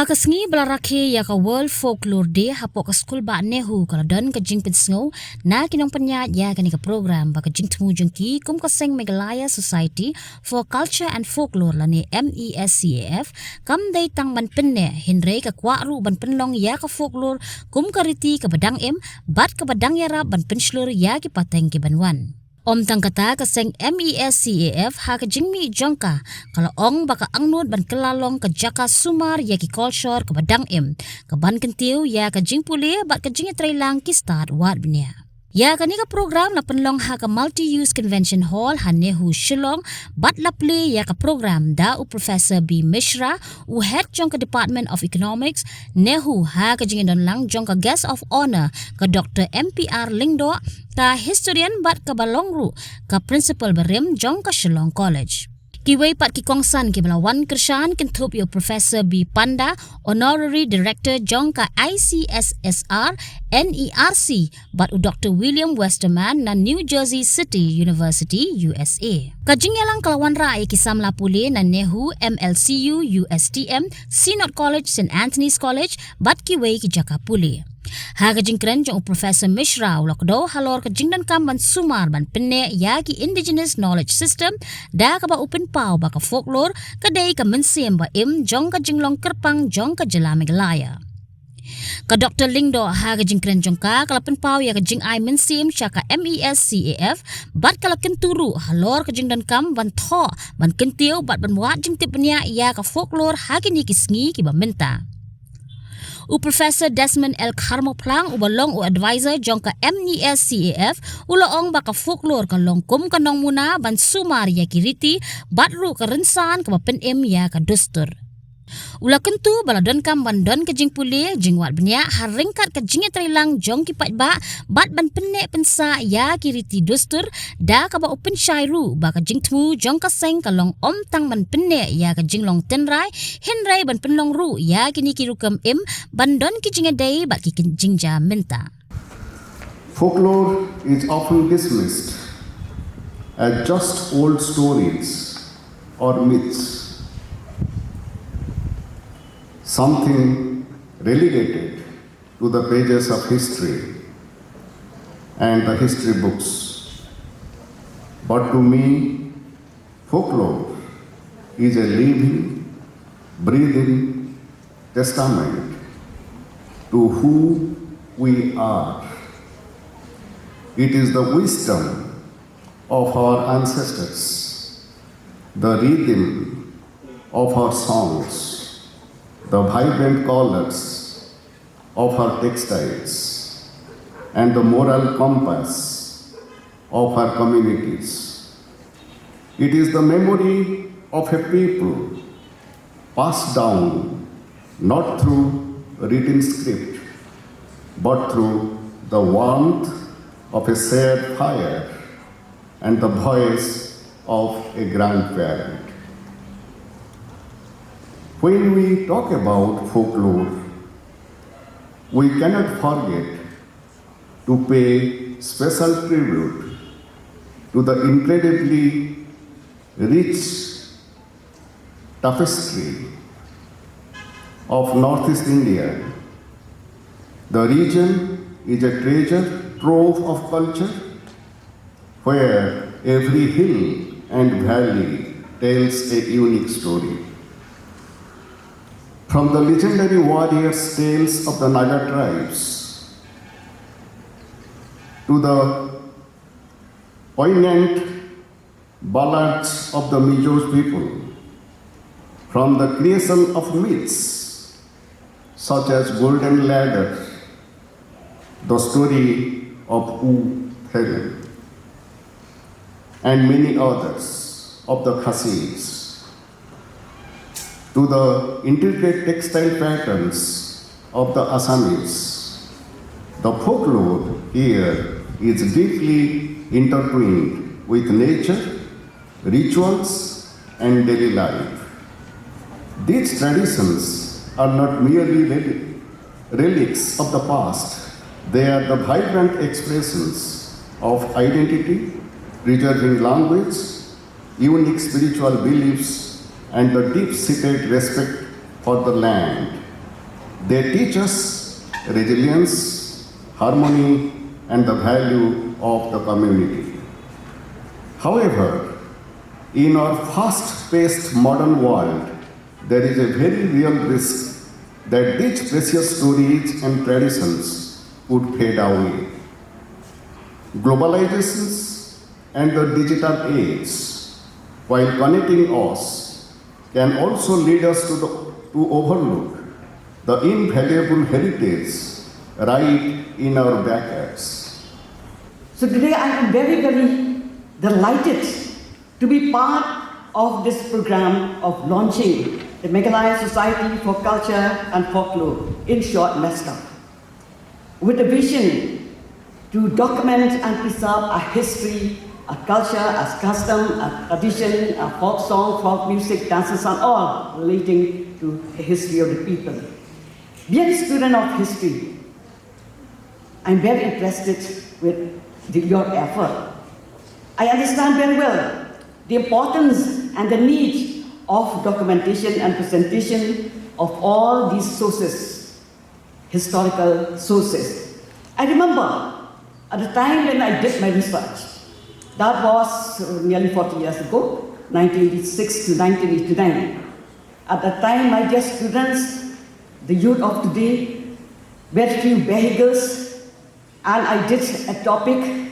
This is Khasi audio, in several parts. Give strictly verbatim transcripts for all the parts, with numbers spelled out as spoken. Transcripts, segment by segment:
Ha ka sngi ba la rakhe ïa ka World Folklore Day hapoh ka skul bah NEHU ka la don ka jingpynsngew na ki nongpynïaid ïa kane ka program ba ka jingthmu jong ki kum ka seng Meghalaya Society for Culture and Folklore lane MESCAF kam dei tang ban pynneh hynrei ka kwah ruh ban pynlong ïa ka folklore kum ka riti kaba dang im bad kaba dang ïarap ban pynshlur ïa ki pateng ki ban wan. Ym tang kata, ka seng MESCAF ha ka jingmih jong ka ka la ong ba ka angnud ban kylla long ka jaka sumar ïa ki kolshor kaba dang im, ka ban kyntiew ïa ka jingpule bad ka jingïatreilang ki stad wad bniah. Ïa kane ka program la pynlong ha ka Multi Use Convention Hall ha NEHU Shillong bad la plie ïa ka program da u Professor B Mishra, u head jong ka Department of Economics, NEHU, ha ka jingïadonlang jong ka Guest of Honour ka Dr M P R Lyngdoh, ka historian bad kaba long ruh ka principal barim jong ka Shillong College. Kiwei pat ki kongsan kiba la wan kyrshan kynthup ïa u Professor B Panda, Honorary Director jong ka ICSSR NERC, bad u Dr William Westerman na New Jersey City University, USA. Ka jingïalang ka la wanrah ïa ki samla pule na NEHU, MLCU, USTM, Synod College, St Anthony's College bad kiwei ki jaka pule. Ha ka jingkren jong u Professor Mishra, u la kdew halor ka jingdonkam ban sumar ban pynneh ïa ki Indigenous Knowledge System da kaba u pynpaw ba ka folklore ka dei ka mynsiem ba im jong ka jinglong kyrpang jong ka jylla Meghalaya. Ka Dr Lyngdoh ha ka jingkren jong ka ka la pynpaw ïa ka jingai mynsiem sha ka MESCAF bad ka la kyntu ruh halor ka jingdonkam ban thoh, ban kyntiew bad ban wad jingtip bniah ïa ka folklore ha kine ki sngi kiba mynta. U Professor Desmond L Kharmawphlang, uba long u advisor jong ka MESCAF, u la ong ba ka folklore ka long kum ka nongmuna ban sumar ïa ki riti bad ruh ka rynsan kaba pynim ïa ka dustur. U la kyntu ba la donkam ban don ka jingpule, jingwad bniah ha ryngkat ka jingïatreilang jong ki paidbah bad ban pynneh pynsah ïa ki riti dustur da kaba u pynshai ruh ba ka jingthmu jong ka seng ka long ym tang ban pynneh ïa ka jinglong tynrai hynrei ban pynlong ruh ïa kine ki rukom im ban don ki jingïadei bad ki jingja mynta. Folklore is often dismissed as just old stories or myths, something relegated to the pages of history and the history books. But to me, folklore is a living, breathing testament to who we are. It is the wisdom of our ancestors, the rhythm of our songs, the vibrant colors of our textiles, and the moral compass of our communities. It is the memory of a people passed down not through written script, but through the warmth of a shared fire and the voice of a grandparent. When we talk about folklore, we cannot forget to pay special tribute to the incredibly rich tapestry of Northeast India. The region is a treasure trove of culture where every hill and valley tells a unique story. From the legendary warriors' tales of the Naga tribes to the poignant ballads of the Mizo people, from the creation of myths such as Golden Ladder, the story of U Theren, and many others of the Khasis, to the intricate textile patterns of the Assamese. The folklore here is deeply intertwined with nature, rituals, and daily life. These traditions are not merely reli-, relics of the past, they are the vibrant expressions of identity, preserving language, unique spiritual beliefs, and the deep seated respect for the land. They teach us resilience, harmony, and the value of the community. However, in our fast paced modern world, there is a very real risk that these precious stories and traditions would fade away. Globalizations and the digital age, while connecting us, can also lead us to, the, to overlook the invaluable heritage right in our backyards. So today I am very, very delighted to be part of this program of launching the Meghalaya Society for Culture and Folklore, in short, MESCUF, with a vision to document and preserve our history, our culture, our custom, our tradition, our folk song, folk music, dances, and all relating to the history of the people. Being a student of history, I'm very interested with the, your effort. I understand very well the importance and the need of documentation and presentation of all these sources, historical sources. I remember at the time when I did my research, that was uh, nearly forty years ago, nineteen eighty-six to nineteen eighty-nine. At that time, my dear students, the youth of today, very few vehicles, and I did a topic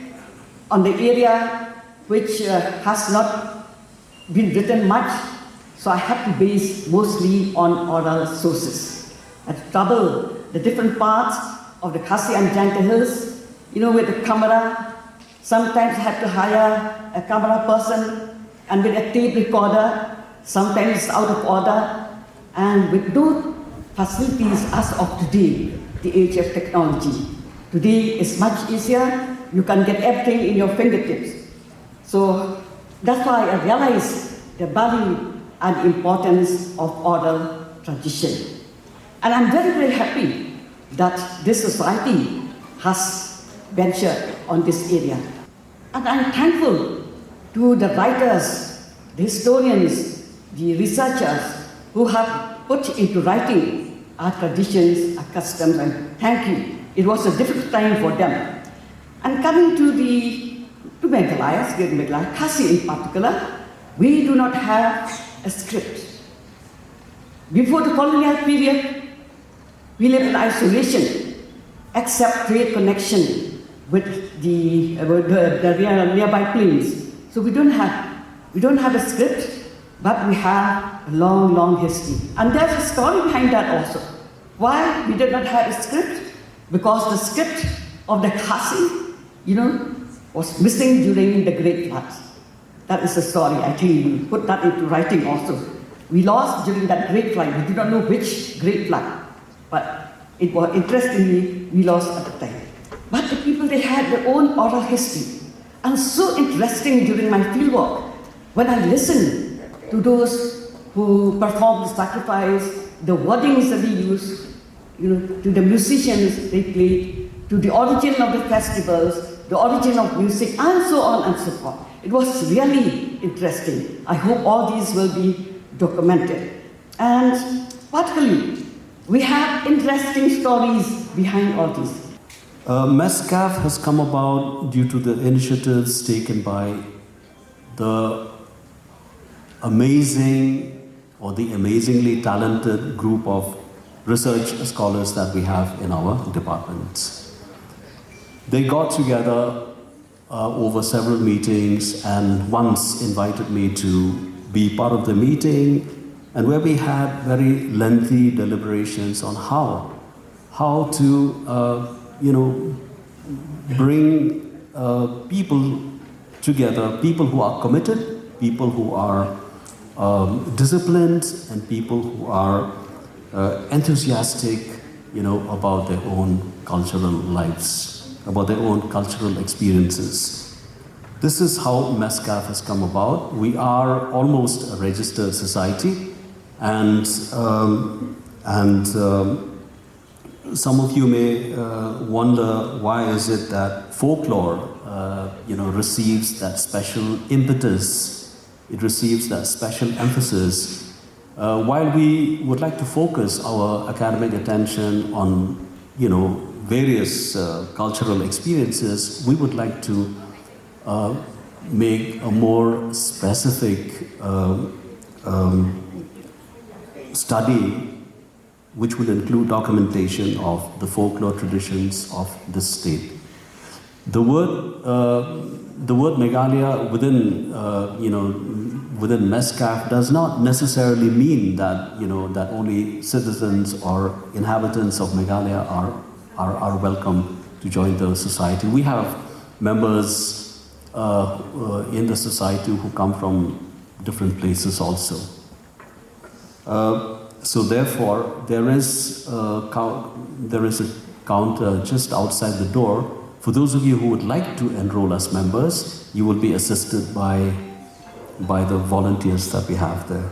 on the area which uh, has not been written much, so I have to base mostly on oral sources. I travel the different parts of the Khasi and Jaintia Hills, you know, with the camera. Sometimes I have to hire a camera person and with a tape recorder. Sometimes it's out of order. And with no facilities as of today, the age of technology. Today is much easier. You can get everything in your fingertips. So that's why I realize the value and importance of oral tradition. And I'm very, very happy that this society has ventured on this area. And I'm thankful to the writers, the historians, the researchers who have put into writing our traditions, our customs, and thank you. It was a difficult time for them. And coming to the to Meghalayas, Greater Meghalaya, Khasi in particular, we do not have a script. Before the colonial period, we lived in isolation, except trade connection with the, uh, with the, the near- nearby plains. So we don't have we don't have a script, but we have a long, long history. And there's a story behind that also. Why we did not have a script? Because the script of the Khasi, you know, was missing during the Great Flood. That is the story. I think we put that into writing also. We lost during that Great Flood. We do not know which Great Flood, but it was interestingly we lost at the time. But the people, they had their own oral history, and so interesting during my fieldwork when I listen to those who perform the sacrifice, the wordings that they use, you know, to the musicians they played, to the origin of the festivals, the origin of music, and so on and so forth. It was really interesting. I hope all these will be documented. And particularly, we have interesting stories behind all these. Uh, MESCAF has come about due to the initiatives taken by the amazing or the amazingly talented group of research scholars that we have in our department. They got together uh, over several meetings and once invited me to be part of the meeting, and where we had very lengthy deliberations on how how to uh, you know bring uh, people together, people who are committed, people who are um, disciplined, and people who are uh, enthusiastic, you know, about their own cultural lives, about their own cultural experiences. This is how MESCAF has come about. We are almost a registered society, and um, and um, some of you may uh, wonder, why is it that folklore, uh, you know, receives that special impetus? It receives that special emphasis Uh, while we would like to focus our academic attention on, you know, various uh, cultural experiences, we would like to uh, make a more specific uh, um, study, which would include documentation of the folklore traditions of the state. The word, uh, the word Meghalaya within, uh, you know, within MESCAF does not necessarily mean that, you know, that only citizens or inhabitants of Meghalaya are, are, are welcome to join the society. We have members uh, uh, in the society who come from different places also. Uh, so therefore, there is, uh, cou- there is a counter just outside the door. For those of you who would like to enroll as members, you will be assisted by, by the volunteers that we have there.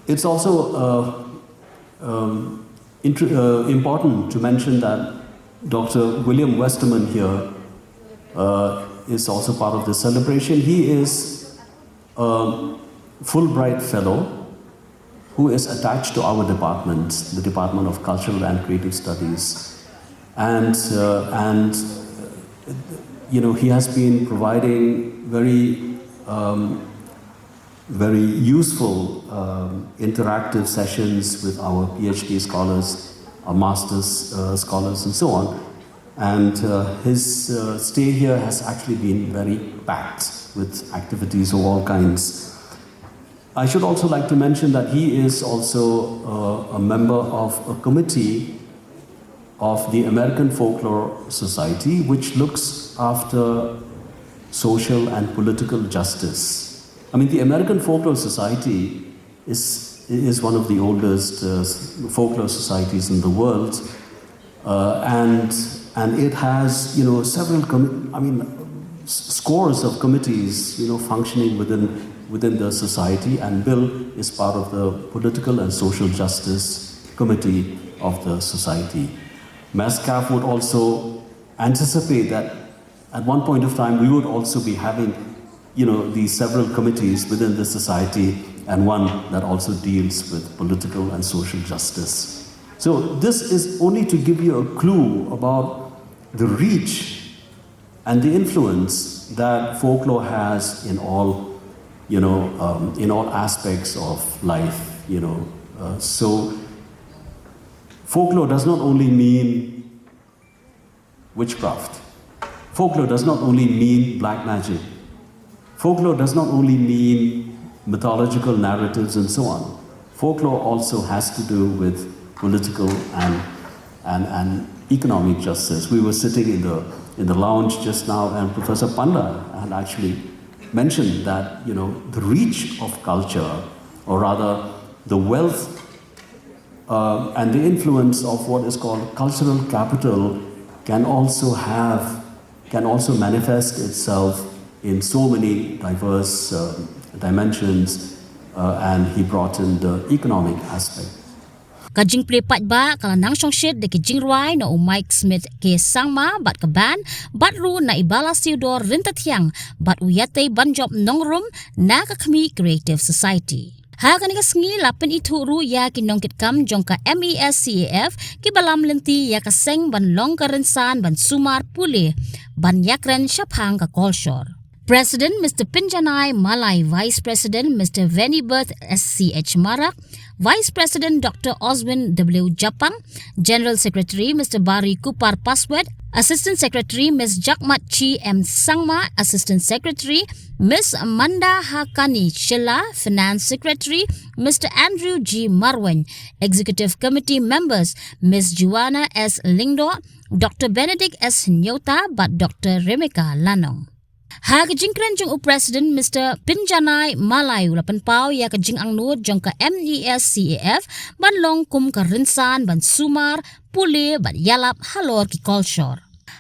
It's also uh, um, inter- uh, important to mention that Doctor William Westerman here uh, is also part of this celebration. He is a Fulbright Fellow who is attached to our department, the Department of Cultural and Creative Studies. And, uh, and uh, you know, he has been providing very, um, very useful um, interactive sessions with our PhD scholars, our master's uh, scholars, and so on. And uh, his uh, stay here has actually been very packed with activities of all kinds. I should also like to mention that he is also uh, a member of a committee of the American Folklore Society, which looks after social and political justice. I mean, the American Folklore Society is, is one of the oldest uh, folklore societies in the world, uh, and, and it has, you know, several, com- I mean, s- scores of committees, you know, functioning within, within the society, and Bill is part of the political and social justice committee of the society. MESCAF would also anticipate that at one point of time we would also be having, you know, these several committees within the society, and one that also deals with political and social justice. So this is only to give you a clue about the reach and the influence that folklore has in all, you know, um, in all aspects of life. You know, uh, so folklore does not only mean witchcraft. Folklore does not only mean black magic. Folklore does not only mean mythological narratives and so on. Folklore also has to do with political and, and, and economic justice. We were sitting in the, in the lounge just now, and Professor Panda had actually mentioned that, you know, the reach of culture, or rather the wealth uh, and the influence of what is called cultural capital can also have, can also manifest itself in so many diverse uh, dimensions. Uh, and he brought in the economic aspect. Ka jingplie paidbah ka la nang shongshit da ki jingrwai na u Mike Smith K Sangma bad ka band, bad ruh na i Bala Siudor Ryntathiang bad u Yatei Banjop Nongrum na ka Khmih Creative Society. Ha kane ka sngi la pynithuh ruh ïa ki nongkitkam jong ka MESCAF ki ba lam lynti ïa ka seng ban long ka rynsan ban sumar pule ban ïakren shaphang ka kolshor. President Mister Pinjanai Malai, Vice President Mister Venibert SCH Marak, Vice President Doctor Oswin W Japang, General Secretary Mister Bari Kupar Paswet, Assistant Secretary Miss Jakmat Chi M Sangma, Assistant Secretary Miss Manda Hakani Shilla, Finance Secretary Mister Andrew G Marweng, Executive Committee members Miss Juana S Lyngdoh, Doctor Benedict S Nyota bad Doctor Rebecca Lanong. Ha ka jingkren jong u President Mister Pinjanai Malai u la pynpaw ïa ka jingangnud jong ka MESCAF ban long kum ka rynsan ban sumar, pule bad ïalap halor ki kolshor.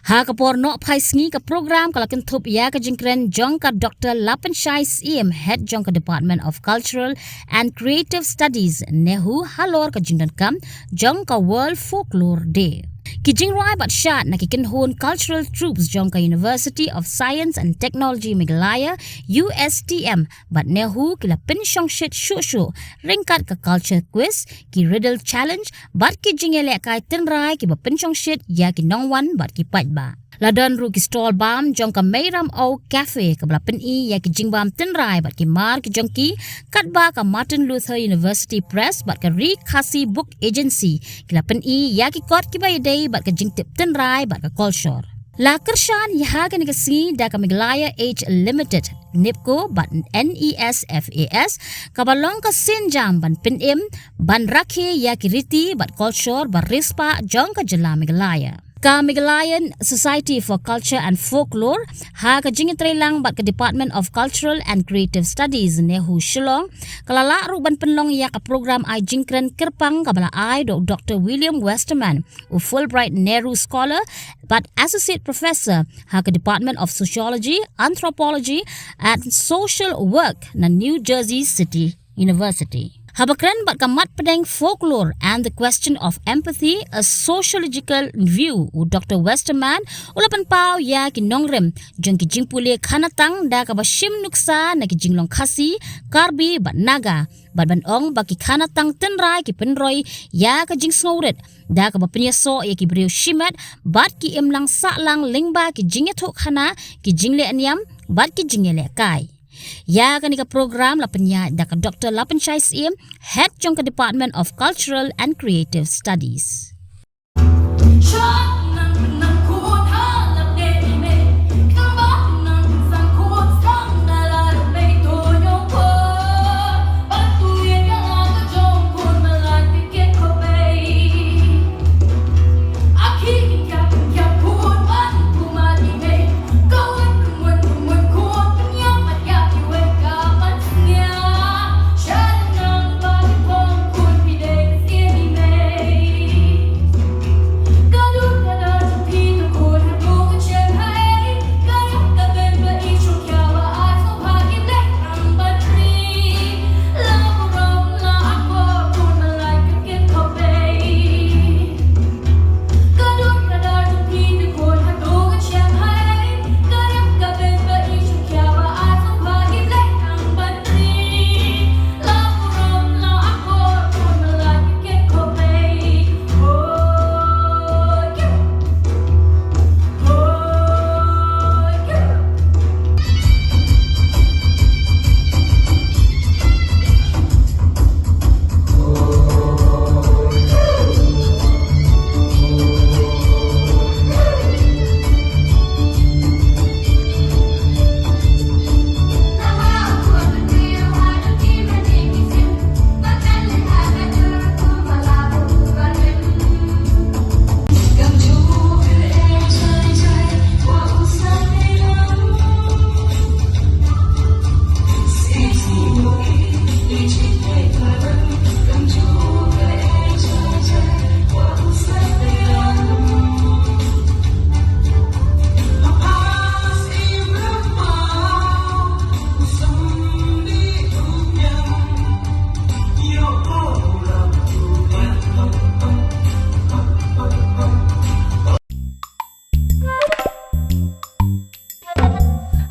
Ha ka por noh phai sngi ka program ka la kynthup ïa ka jingkren jong ka Doctor Lapenshai Syiem, Head jong ka Department of Cultural and Creative Studies, NEHU, halor ka jingdonkam jong ka World Folklore Day. Ki jingrwai bad shad na ki kynhun cultural troupes jong ka University of Science and Technology Meghalaya, U S T M, bad NEHU ki la pynshongshit shuh shuh ryngkat ka culture quiz, ki riddle challenge, bad ki jingïalehkai tynrai kiba pynshongshit ïa ki nongwan bad ki paidbah. La don ruh ki stall bam jong ka Meiram Au Cafe kaba la pyni ïa ki jingbam tynrai bad ki mar ki jong ki, katba ka Martin Luther University Press bad ka Ri Khasi Book Agency ki la pyni ïa ki kot kiba ïadei bad ka jingtip tynrai bad ka kolshor. La kyrshan ïa ha kane ka sngi da ka Meghalaya Age Limited, NEEPCO bad NESFAS, kaba long ka sienjam ban pynim, ban rakhe ïa ki riti bad kolshor ba riewspah jong ka jylla Meghalaya. Ka Meghalayan Society for Culture and Folklore, ha ka jingïatreilang bad ka Department of Cultural and Creative Studies, NEHU Shillong, ka la lah ruh ban pynlong ïa ka program ai jingkren kyrpang kaba la ai da u Doctor William Westerman, u Fulbright Nehru Scholar bad Associate Professor ha ka Department of Sociology, Anthropology and Social Work na New Jersey City University. Haba kren bad ka mat pdeng Folklore and the Question of Empathy, a Sociological View, u Doctor Westerman u la pynpaw ïa ki nongrim jong ki jingpule khana tang da kaba shim nuksa na ki jinglong Khasi, Karbi bad Naga, bad ban ong ba ki khana tang tynrai ki pynroi ïa ka jingsngewrit da kaba pynïasoh ïa ki briew shimet bad ki imlang sahlang lyngba ki jingïathuhkhana, ki jingleh niam bad ki jingïalehkai. Ïa kane ka program la pynïaid da ka Doctor Lapanshai Syiem, Head jong ka Department of Cultural and Creative Studies.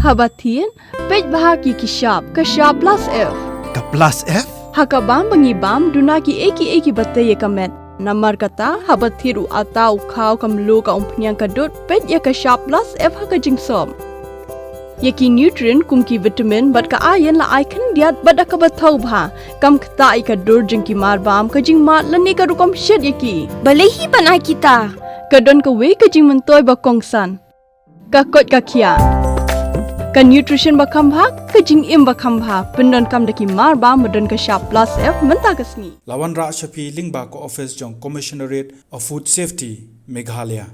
Haba thied, peit bha ki ki shap, ka shap plus F. Ka plus F? Ha ka bam ba ngi bam, duna ki ei ki ei kiba tei ïa ka met. Namar kata, haba thied u ata, u khaw, ka mluh, ka umphniang, ka dud, peit ïa ka shap plus F ha ka jingsop. Ïa ki nutrient kum ki vitamin bad ka iron la ai khyndiat bad da kaba thaw bha. Kam ktah ïa ka dur jong ki mar bam, ka jingmad lane ka rukom shet ïa ki. Balei hi ban ai kita? Ka don kawei ka jingmyntoi ba kongsan. Ka koit ka khiah. Ka nutrition ba kham bha, ka jingim ba kham bha. Pyndonkam da ki mar bam ba don ka shap plus F mynta ka sngi. La wanrah sha phi lyngba ka office jong Commissionerate of Food Safety, Meghalaya.